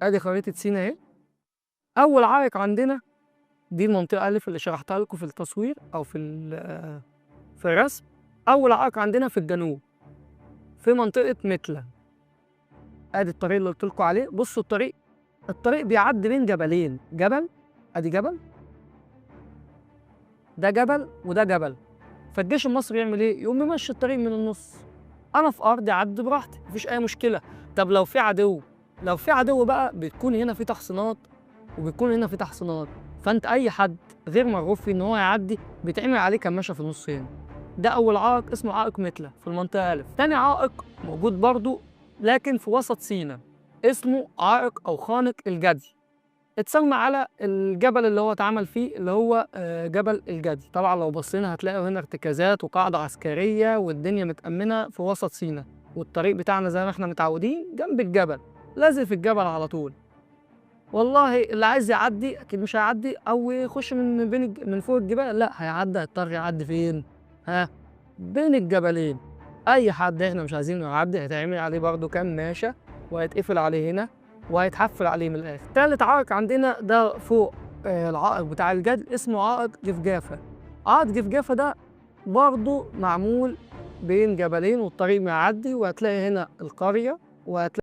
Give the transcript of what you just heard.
ادي خريطة سينا اهي. اول عائق عندنا دي المنطقة ألف اللي شرحتها لكم في التصوير او في الرسم. اول عائق عندنا في الجنوب في منطقة متلة. ادي الطريق اللي قلت لكم عليه. بصوا الطريق بيعدي بين جبلين، جبل ادي جبل، ده جبل وده جبل. فالجيش المصري يعمل ايه؟ يقوم ممشي الطريق من النص. انا في ارضي عدي براحتي، مفيش اي مشكلة. طب لو في عدو، لو في عدو بقى بتكون هنا في تحصينات وبتكون هنا في تحصينات، فانت اي حد غير مرغوب فيه ان هو يعدي بيتعمل عليه كماشه في النص هنا. ده اول عائق اسمه عائق متلة في المنطقة الف. تاني عائق موجود برضو لكن في وسط سينا، اسمه عائق او خانق الجدي. اتسمى على الجبل اللي هو اتعمل فيه اللي هو جبل الجدي. طبعا لو بصينا هتلاقوا هنا ارتكازات وقاعدة عسكرية والدنيا متأمنة في وسط سينا، والطريق بتاعنا زي ما احنا متعودين جنب الجبل، لازق في الجبل على طول. والله اللي عايز يعدي اكيد مش هيعدي او يخش من بين من فوق الجبال، لا هيعدي، هيضطر يعدي فين؟ ها، بين الجبلين. اي حد احنا مش عايزينه يعدي هيتعمل عليه برضه كماشة وهيتقفل عليه هنا وهيتحفل عليه من الاخر. تالت عائق عندنا ده فوق العائق بتاع الجدل اسمه عائق جفجافة. عائق جفجافة ده برضه معمول بين جبلين والطريق معدي، وهتلاقي هنا القرية وهتلاقي